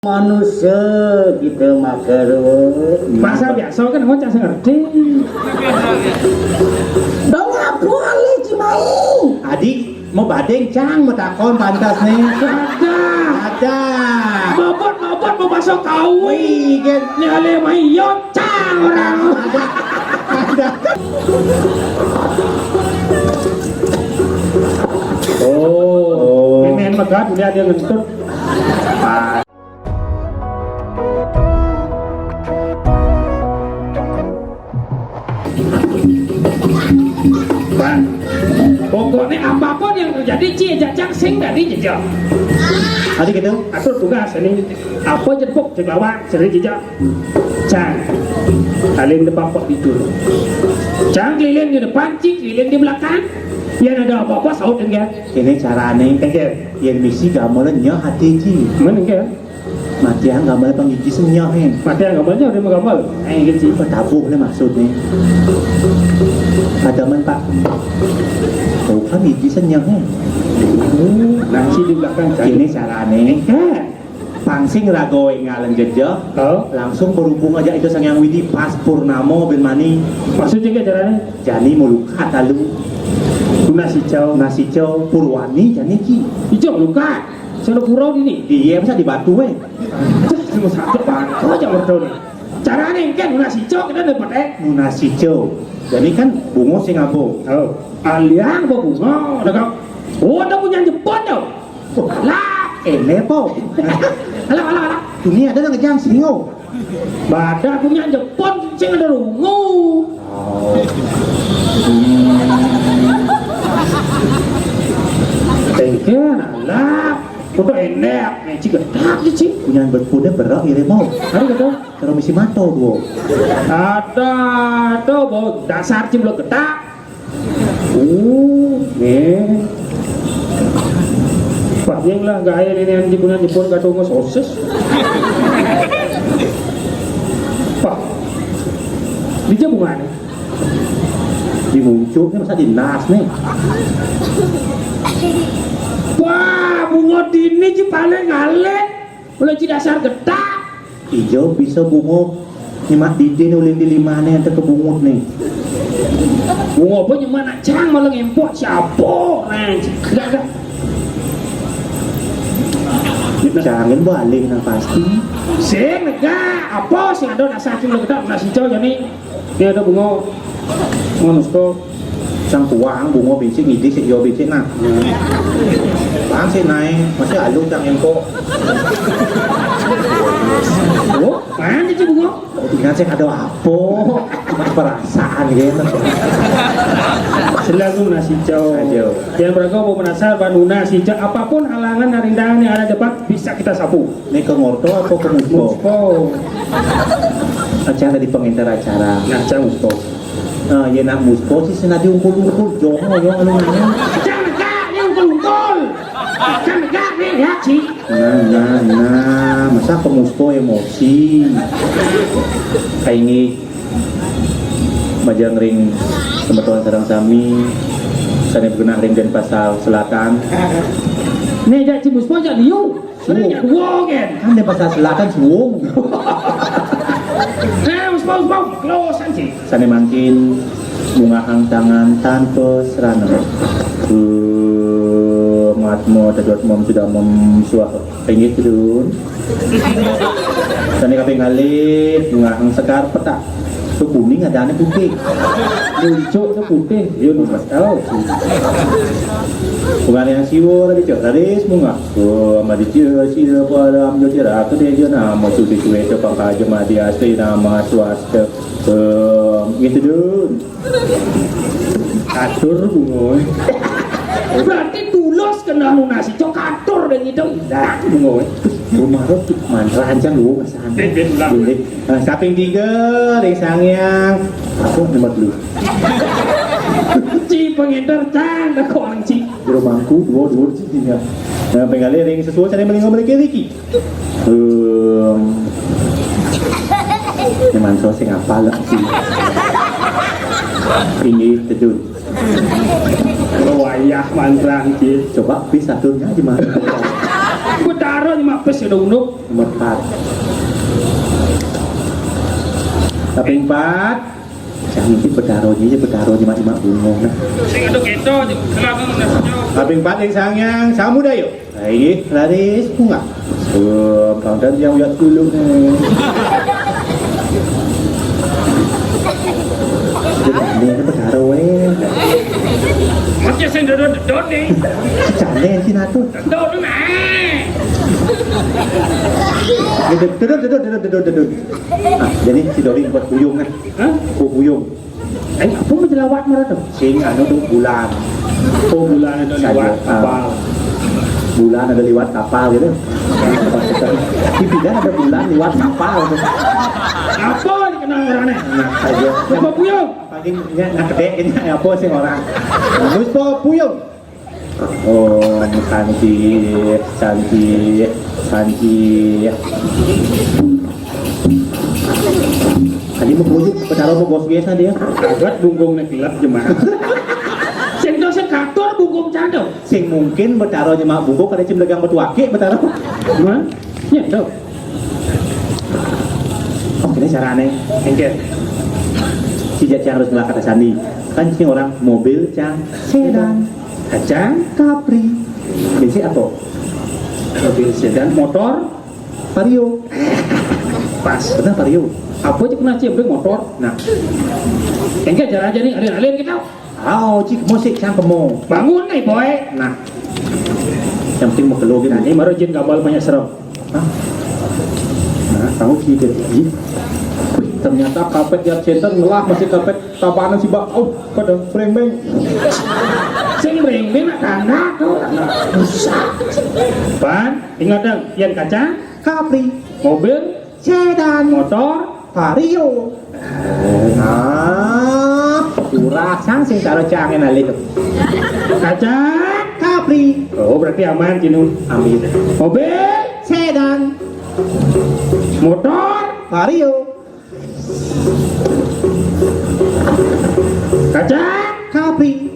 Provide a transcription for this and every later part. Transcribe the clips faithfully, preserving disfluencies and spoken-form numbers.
Manusia kita makan. Bahasa biasa kan, ngocak sing ngerti. Dong apa alih, Cimai? Adi, mau badeng cang, mau takon pantas nih. Ada. Ada. Bobot-bobot mau masuk kau. Wih, kan. Ni alih mai yo cang orang. Ada. Ada. Oh. Ini megat, dia, dia ngentut. Bang, pokoknya apapun yang terjadi, Ci, jajang sing dari jejak. Adi gitu. Atur tugas ini. Apa jebok jebawak seri jejak. Cang, kalian depan kok tidur. Cang keliling di depan, Ci keliling di belakang. Yang ada apa-apa saut enggak? Ini carane. Enggak. Yang misi gamelan nya hati, Ci. Mana enggak? Matiang gambar pangiji senyah, eh. Matiang gambarnya udah menggambar. Eh, gitu sih. Apa tabuh nih maksudnya? Ada men, Pak. Bukan iji senyah, eh. Nasi di belakang. Ini carane. Eh. Pangsing ragoe ngalen jejeh. Oh. Langsung berhubung aja itu Sang Yang Widi pas purnamo bin mani. Maksudnya kayak caranya? Jani mau luka talu. Nasi cau. Nasi cau purwani jani ki. Ijo luka. Sono pura dini. Iya, masa di batu, eh. Cuma satu batu aja berdua nih. Caranya kan nasi cau kita dapat, eh. Nasi cau. Jadi kan bungo sing apa? Oh. Aliang apa bungo? Ada kau. Oh, ada punya Jepun tau. Oh, lah, ini po. Alah, alah, alah. Ini ada nang kejang singo. Badak punya Jepun sing ada rungu. Oh. Hmm. Tengke, alah. Kudu enak, nih, Ci, gedak, Ci. Punya berkuda berak, ire mau. Hari gitu. Terus misi mato, dua. Ada, ada, bau dasar, Ci, belum gedak. Oh, nih. Pak, yang lah, gaya ini, yang Ci, punya Jepun, gak tunggu sosis. Pak, di jabungan. Di muncuknya masa di nas, nih. Wah, bungo dini, Ci, paling ngalih. Mulai Ci dasar gedak. Ijo bisa bungo nyemak didin uling di limane ente kebungut nih. Bungo apa nyemak nak cang malah ngempok siapa? Nah, gedak, gedak. Cangin balik nang pasti. Sing negak, apa sing ada dasar sing gedak nasi cau jani. Ini ada bungo. Bungo musto. Sang tuang bungo bincik ngidik sik yo bincik nah. Bang sik nae, masih alu cang empok. Oh, mana sih bungo? Ingat sik ada apa? Cuma perasaan gitu. Selalu nasi cau. Aduh. Yang beragam mau penasaran, nasi cau. Apapun halangan dan rintangan yang ada depan, bisa kita sapu. Ini ke ngorto apa ke muspo? Muspo. Acara di pengintar acara. Nah, acara muspo. Nah, ya nak muspo sih senadi ungkul-ungkul, jongo, yo, anu, anu. Jangan gak, ini ungkul-ungkul. Jangan gak, ini ya, Ci. Nah, nah, nah, masa ke muspo emosi. Kayak ini, majang ring, teman-teman sareng sami, sane bergenah ring Denpasar Selatan. Nih, jak Ci Muspo, jak liu. Suwung. Wong, kan? Kan Denpasar Selatan, Suwung. Nah, Muspo, Muspo, close kan, Ci. Sane mangkin, mungahang tangan tanpa serana. Matmo, tedot mom, sudah mom, suah. Inggih, Dun. Sane kaping kalih, mungahang sekar petak. Itu kuning, adane putih. Luncuk itu putih, yo, nomor tahu. Bukan yang siwo lagi, Cok. Raris mungah. Om Aditya Sira Param Jotira Keteja Nama Suti Suweta Pangkaja Mati Asti Nama Swasta. Om, gitu, Dun. Atur, bungo. Berarti tulus kena lunasi, Cok, atur deh gitu. Dah, bungo. Rumah tuh mantra aja lu, Mas. Dek, dek, ulang. Dek. Nah, kaping tiga, ring sangyang. Aku nomor dulu. Ci, pengedar, cang, dah kok orang, Ci. Jero mangku, dua, dua, Ci, tiga. Nah, penggalih ring sesuai cara melinggo mereka, Riki. Em. Nyaman so sing apa lah, Ci. Tinggi, tedun. Wayah mantra, Ci. Coba, bis aturnya di mana? Betara Mak pes ya unduk. Nomor empat. Kaping empat. Jangan itu Betaro aja, Betaro aja, Mak, Mak, bungo, nah. Sing ada keto, selalu ngenes. Kaping empat yang sangyang, samu dayo. Nah, ini laris bunga. Belum, kau dan yang lihat dulu nih. Ini Betaro, eh. Macam sing dodot-dodot nih. Jangan sih, natu. Dodot, nah. Gitu, duduk, duduk, duduk, duduk, duduk. Nah, jadi si Dori buat buyung, nah. Hah? Oh, buyung. Eh, apa mau jelawat marah tuh? Sing anu tuh bulan. Oh, bulan ada liwat kapal. Bulan ada liwat kapal gitu. Di bidang ada bulan liwat kapal tuh. Apa dikenal orangnya? Nah, aja. Apa buyung? Paling ya, nah, gede ini apa sih orang? Terus po buyung. Oh, cantik, cantik, cantik. Tadi mau buyung, Betaro mau gos-gesan dia. Agak dungkung nih kilat jemaah. Sing do sing katur bungkung cando. Sing mungkin Betaro nyemak bungkung kada cim dagang batu akik Betaro. Mana? Ya, tuh. Oh, ini caranya. Engke. Si Jack yang harus ngelak kata sandi. Kan sini orang mobil cang sedan. Kacang? Capri. Bensin apa? Mobil sedan, motor? Vario. Pas. Benar, Vario. Apa aja kena cim motor? Nah. Engke cara aja nih, alin-alin kita. Oh, cik musik cang kemo. Bangun nih, boy. Nah. Yang penting mau keluar gitu. Nah, ini baru jin gabal banyak serem. Hah? Nah, tahu sih dia. Ih. Wih, ternyata kapet Yard Center ngelah masih kapet tapanan si Bak. Oh, pada breng-breng. Sing breng-breng nak tanah tuh. Susah. Pan, ingat dong, yang kacang? Capri. Mobil? Sedan. Motor? Vario. Nah, kurang sang sing taruh cangin alih. Kacang? Capri. Oh, berarti aman, Cinu. Amin. Mobil? Sedan. Motor? Vario. Kacang? Capri.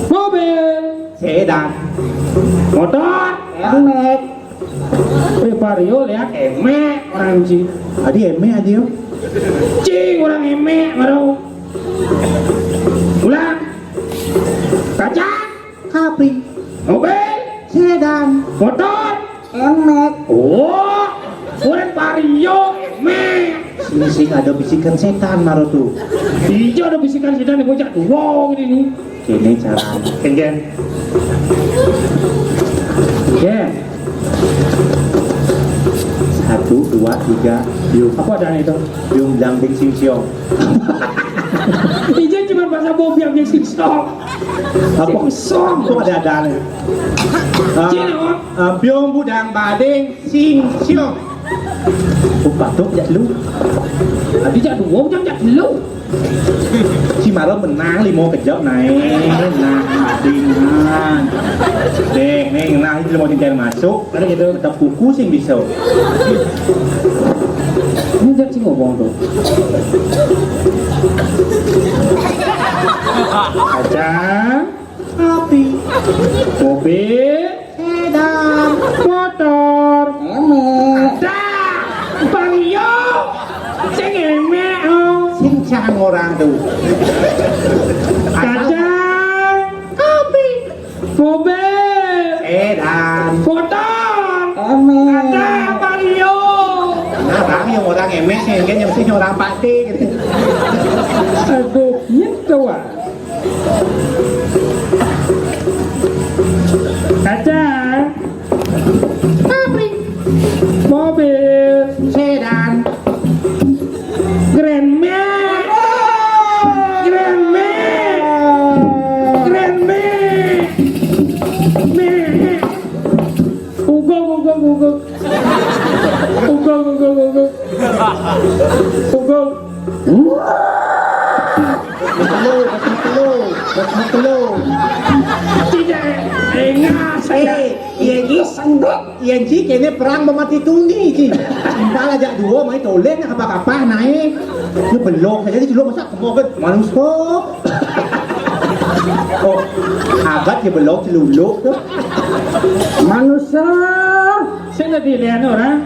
Mobil? Sedan. Motor? Emek. Wih, Vario lihat emek orang ci. Adi emek adi yo. Ci, orang emek baru. Ulang. Kacang? Capri. Mobil? Sedan. Motor? Emek. Oh, orang Vario emek. Sini sing ada bisikan setan maro tuh. Iya, ada bisikan setan di bocah tua gini nih. Ini cara. Engke. Engke. Satu, dua, tiga. Yuk. Apa ada itu? Yung jambing sing siong. Ijen cuma bahasa bobi yang sing siong. Apa? Sing siong. Itu ada ada nih. Ah, Cina, ah, biong budang bading sing siong. Oh, patut ya lu. Tadi jak dua, udah jak lu. Si Maro menang lima kejap naik, nah, adingan. Deh, nih, nah, itu mau tinggal masuk. Ada gitu. Tetap kuku sih bisa. Ini jadi ngomong tuh. Kacang. Api. Mobil. Sedan. Motor. Emek. Ada. Bang Yo. Sing emek, oh. Sing cang orang tuh. Kacang. Api. Mobil. Sedan. Motor. Emek. Ada Bang Yo. Nah, Bang Yo orang emek sih, kan yang sih orang pati gitu. Aduh, nyentuh, ah. Kacang. Pabrik. Mobil. Sedan. Grand Max. Grand Max. Grand Max. Max. Ugok, ugok, ugok. Ugok, ugok, ugok. Ugok. Makelo, makelo, makelo. Tidak, enggak, saya. Eh, iya, iya, sanggup. Iya, Ji, kene perang memati tuni, Ji. Impal aja dua, mai toleh, nak kapah-kapah, naik. Dia belok saja, dia belok, masa kemau ke manusia. Oh, abad dia belok, celuluk tu. Manusia. Sing dadi liane ora?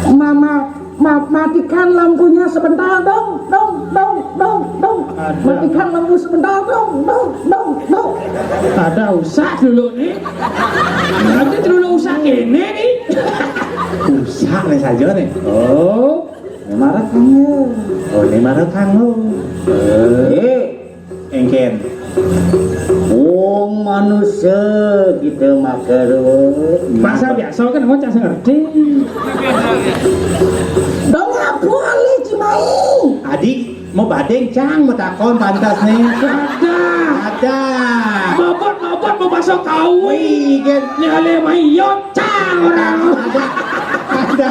Mama, ma- matikan lampunya sebentar dong, dong, dong, dong, dong. Ada. Matikan lampu sebentar dong, dong, dong, dong. Ada usah dulu nih. Nanti dulu usah ini nih. Usah nih saja nih. Oh, ini marah kamu. Oh, ini marah kamu. Eh, engken. Wong manusia kita makan. Bahasa biasa kan, mau cak ngerti. Dong apa ali cimai? Adi, mau badeng cang, mau takon pantas nih. Ada. Ada. Mabot, mabot, mau bahasa kawi. Wih, kan. Ini ale mai yo cang orang. Ada. Ada.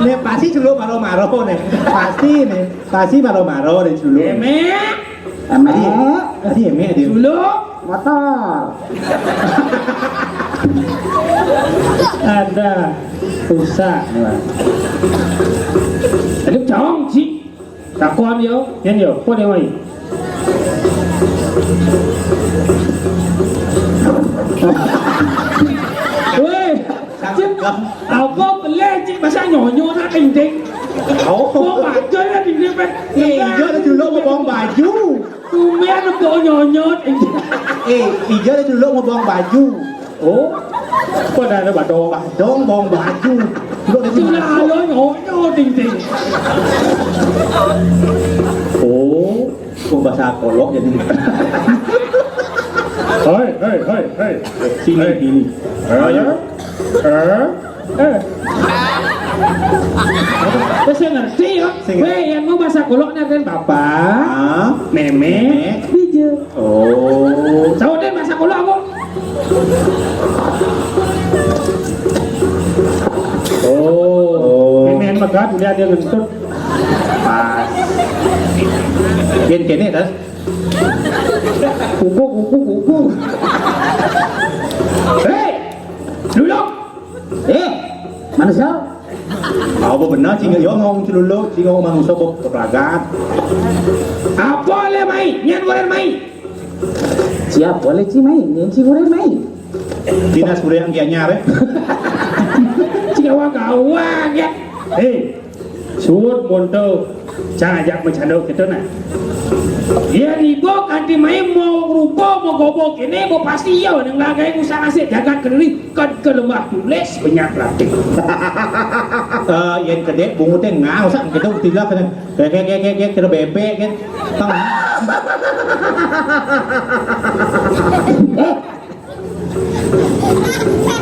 Nih pasti dulu maro-maro nih. Pasti nih. Pasti maro-maro nih dulu. Emek. Tadi, tadi ya, Mi, tadi. Dulu. Motor. Ada. Rusak. Aduh, cong, cik. Takon yo, yan yo, kok dia mai. Weh, cik, apa boleh cik masa nyonyo nak ting-ting? Oh. Kok baju nak ting-ting, Pak? Eh, iya, ada dulu mau buang baju. Tumben kok nyonyot. Eh, ija ada dulu mau buang baju. Oh, kok ada, ada badong? Badong buang baju. Lu ada di mana? Sudah lo nyonyot, ting-ting. Oh, kok bahasa kolok jadi. Hai, hai, hai, hai. Sini, sini. Ayo. Eh? Eh. Wis ngerti ya. Sing. Weh, yang mau bahasa kolok nanti bapak, ah, nenek, nenek. Dija. Oh. Tahu deh bahasa kolok apa? Oh. Oh. Nenek megat udah dia ngentut. Pas. Yen kene, Tas. Kuku, kuku, kuku. Hei, dulu. Eh, manusia. Apa benar, cing, yo ngomong celuluk, cing, ngomong manusia kok keplagat. Apa le mai? Nyan waran mai. Siapa le ci mai? Nyan ci waran mai. Dinas budaya yang gianyar, eh. Cing awak-awak ya. Hei, suwun monto. Cang ajak bercanda gitu nah. Yen ibu kanti mai mau rupa, mau gobok ini, mau pasti iya, nang lagai usah ngasih jagat kediri. Kan ke lembah tulis banyak latih. Eh, yen kedek bungut teh ngau sak gitu tilak kena. Kayak, kayak, kayak, kayak, kayak kena bebek kan. Tang.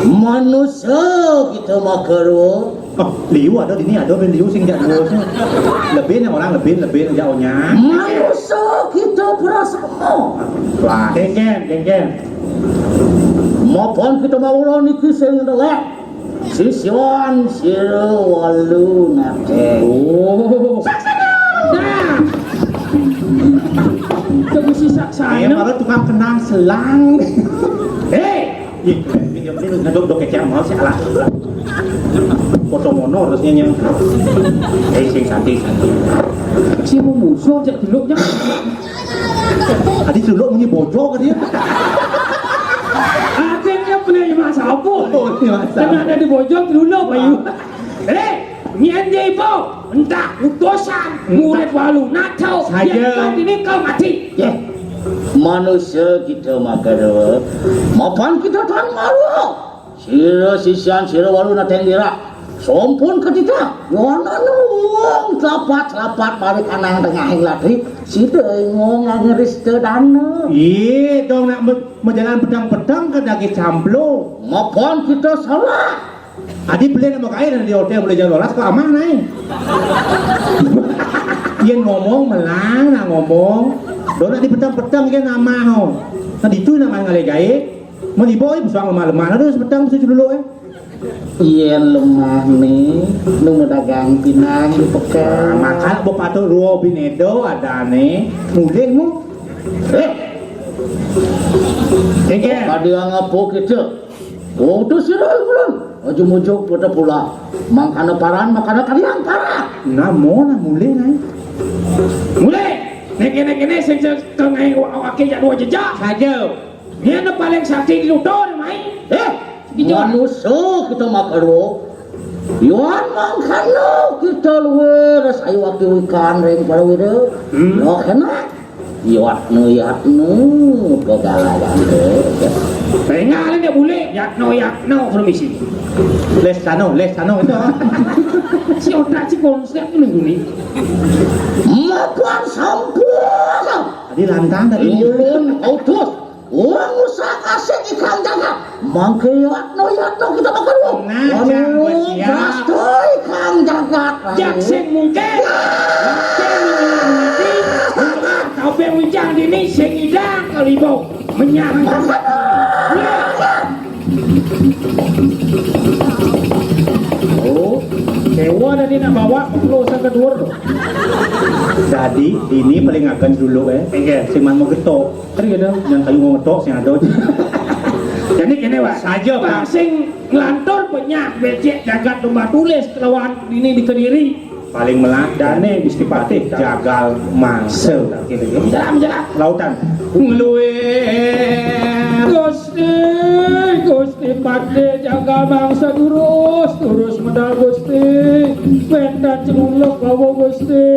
Manusia kita makarwa. Oh, liu ada di sini, ada ben liu sing jak dua sih. Lebih nih orang, lebih, lebih jak onya. Manusia kita berasama. Wah, dengken, dengken. Mapan kita mau niki sing delek. Siswan sira walu nate. Oh. Nah. Tunggu si saksana. Ayo, para tukang kenang selang. Hei. Ih, ini, ini, ini ngedok-dok kecil mau sih, alah. Foto mono harusnya yang. Eh, sing santai, santai. Si mau musuh cek dulu nya. Tadi dulu munyi bojol ke dia. Akhirnya punya Mas Sapo. Oh, ini Mas Sapo. Kena ada di bojol dulu, Pak Yu. Eh, nyen dia ibu, entah utusan, murid walu, nak tahu, saja. Yang kan ini kau mati. Ya. Manusia kita makan, mapan kita tan malu. Sira sisian sira walu nateng dira. Sompun ketita, wana wong tlapat-tlapat mari kanang tengahing latri, sida ngong ngeris dana. Iya, dong nak me- menjalan pedang-pedang ke daging camplo. Mapan kita salah. Adi beli nama kain di hotel boleh jalan las ke amah naik. Yen ngomong melang nak ngomong. Dona di petang-petang ke nama ho. Nah ditu nama ngalih gaib. Mun ibu oi besang lemah-lemah terus petang bisa dulu eh. Yen lemah nih, nu medagang pinang di pekan. Nah, maka bu patut ruo binedo ada nih. Mulih mu. Eh. Engke. Kadang apa kita? Wong tu sira ulun. Ujung-ujung pada pula. Mangkana paran, mangkana kalian paran. Namo nah mulih nah. Mulih. Nek kene-kene sing sing kengai awake jak dua jejak. Saja. Dia paling sakti di lutur mai. Eh. Manusa kita makadua. Yan mangkana kita luwih sayu ati wikan ring parawira. Hmm. Nah, kena. Yatna, yatna, pagalawan. Pengal dia boleh, yatna, yatna, permisi. Les sano, les sano itu. Si otak si konsep tu nunggu ni. Mapan sampun. Tadi lantang tadi. Ulun utus. Wong usah kasih ikang jagat. Mangke yatno yatno kita bakal wong. Nah, jang besiap. Pasti ikang jagat. Jak sing mungkin. Mungkin mati. Tapi ujang dini sing idang kali bau. Menyang. Oh, dewa tadi nak bawa perlu usah kedur. Jadi ini paling akan dulu eh. Enggak. Sing mau getok. Kan gitu, yang kayu mau ngetok sing ada. Jadi gini, Pak. Saja, Pak. Pak sing nglantur banyak becek jagat domba tulis kelawan ini di Kediri. Paling melah dane Gusti Patih jagal mangsa. Gitu, gitu. Menjelang, menjelang. Lautan. Ngeluir. Gusti, Gusti Patih jagal mangsa durus, durus medal Gusti. Wénten celuluk bawa Gusti.